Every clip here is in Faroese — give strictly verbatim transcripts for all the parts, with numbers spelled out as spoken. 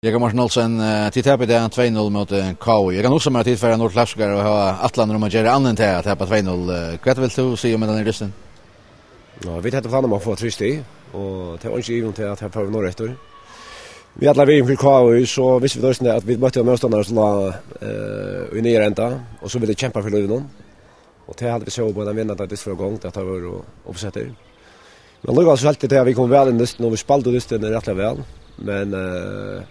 Jakob Martin Olsen, eh, tit tapa í dag tvey null móti K I. Eg kann hugsa mær, at tit fara nú til Klaksvíkar og hava ætlanir um at gera annað enn tað, at tapa tvey null. Eh, hvat vilt tú siga um hendan her dystin? Ja, vit høvdu plan um at fáa trý stig, og tað var ikki ivi um tað, at her fóru vit norðureftir. Við allari virðing fyri K I, so vistu vit eisini, at vit møttu ein mótstandara, sum lá, eh, í niðara enda, og sum vildi kempa fyri lívinum. Og tað høvdu vit so á ein vinnandi dyst frá gongd, at teir vóru uppsettir. Men allíkavæl so helt eg, at vit komu væl inn í dystin, og vit spældu dystin rættiliga væl. Men, eh,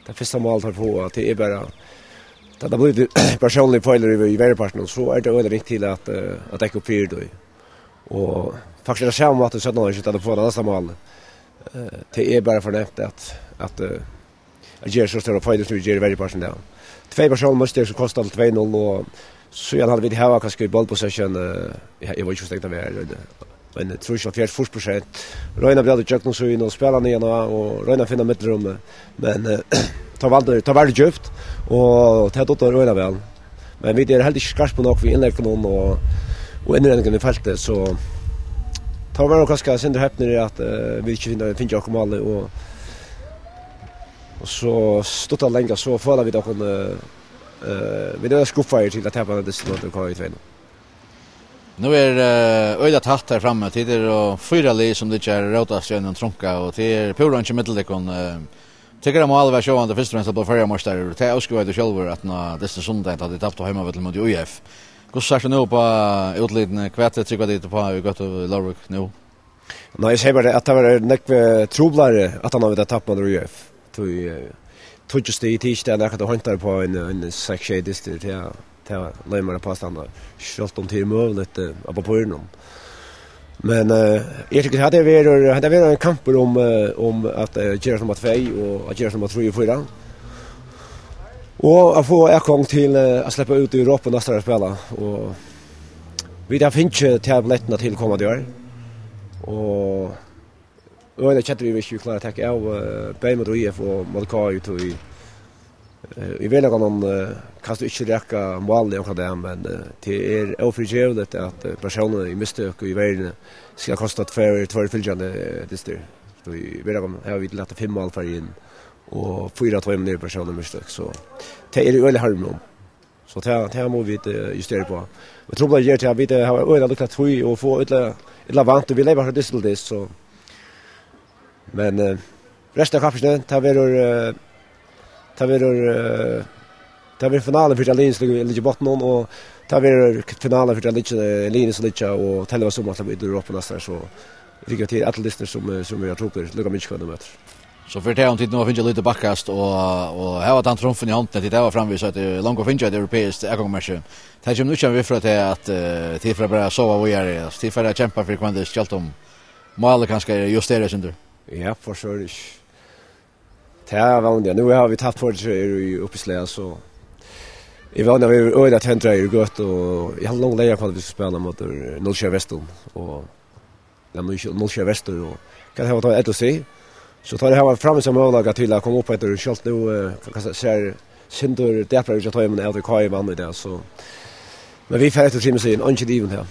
tað fyrsta mál teir fáa, tað er bara, tað, tað blívur persónligar feilir í, í verri partinum, og so er tað øgiliga ringt til at, eh, at dekka upp fyri tí. Og faktiskt er tað sama máti í seinna hálvleiki, tá teir fáa tað næsta málið. Eh, tað er bara fornemt at, at, eh, at gera so stórar feilir, sum vit gera í verri partinum av. Tvey persónligar mistak, sum kosta til tvey null, og síðan hava vit havt kanska í ball possession, eh, ja, eg veit ikki, hvussu nógv tað var, men, men eg trúgvi ikki, at fýrs prosent. Royna at bjóða ígjøgnum sín og spæla niðan á og royna at finna millumrúmið. Men, eh, tá var tað, tá var tað djúpt, og tað dugdi teir øgiliga væl. Men vit eru heldur ikki skarpir nokk við innleggunum og, og innrenningum í feltið, so tá var tað kanska eitt sindur hepnir, at, eh, vit ikki fingu, fingu okkum málið, og, og so stutt at langa, so føla vit okkum, eh, eh, vit eru skuffaðir til at tapa henda dystin móti K I tvey null. Nú er, eh, øgiliga tætt her frammi. Tit eru fýra lið, sum liggja her og rótast í einum trunka, og tað er púra einki millum tykkum. Eh, tykkara mál var sjálvandi fyrst og fremst at blíva føroyameistarar, og tað avskrivaði tú sjálvur aftaná dystin sunnudagin, tá tit taptu á heimavølli móti ÍF. Hvussu sært tú nú upp á útlitini? Hvat trúgva tit upp á í Gøtu í Leirvík nú? Nei, eg sigi bara, at tað var nógv, eh, truplari, at hann hevði tapt móti ÍF. Tí, eh, tíggju stig, tað er ikki tað, nakað tú heintar upp á ein, ein seks sjey dystir, tað, tað loyvir mær at påstanda, sjálvt um tað er møguligt, eh, á pappírinum. Men, eh, eg tykki, at tað verður, tað verður ein kampur um, eh, um at, eh, gerast nummar tvey og at gerast nummar trý og fýra. Og at fáa atgongd til, eh, at sleppa út í Europa næsta ár at spæla. Og vit hava fingið tær billettirnar til komandi ár. Og øgiliga keddir yvir, at vit ikki klára at taka av, eh, bæði móti ÍF og móti K I, tí, eh, í veruleikanum, eh, kanst tú ikki raka málið onkran dag, men, eh, tað er ófyrigeviligt, at, eh, persónliga mistøk í verðini skal kosta tveir, tveir fylgjandi, eh, dystir. Tí í veruleikanum hava vit latið fimm mál fara inn, og fýra av teimum eru persónliga mistøk, so tað er øgiliga harmligt. So tað, tað mugu vit, eh, justera upp á. Men trupulleikin er til, at vit, eh, hava øgiliga lítla tíð og fáa illa, illa vant, og vit leypa frá dyst til dyst, so. Men, eh, restina av kappingini, tað verður, eh, tað verður, eh, tað verður finala fyri tey liðini sum liggja, liggja í botninum, og tað verður finala fyri tey liggja, liðini sum liggja og telva seg um at sleppa út í Europa næsta ár, so eg tykki, at tað eru allir dystir sum, eh, sum eru truplir, líka mikið hvønn tú møtir. So fyri tey, um tit nú hava fingið lítið bakkast og, og hava tann trumfin í hondini, at tit hava framvegis eitt, eh, longu fingið eitt europeiskt atgongumerki, tað kemur nú ikki við frá tað, at, eh, tit fara bara at sova víðari, altso, tit fara at kempa fyri hvønn dyst, sjálvt um málið kanska er justerað eitt sindur. Ja, for sure. Tað er vanligt. Nú hava vit tapt fýra trý í uppislag, so eg vóni, at vit eru øgiliga tendraðir í Gøtu, og eg haldi longu leygarkvøldið, vit skulu spæla móti null sjey Vestur, og, ja, null sjey, null sjey Vestur, og hvat hava teir ellivu stig? So teir hava framvegis ein møguleika til at koma upp eftir, sjálvt nú, eh, kann, kann sær sindur daprari út hjá teimum, at K I vann í dag, so, men vit fara eftir trimum stigum, eingin ivi um tað.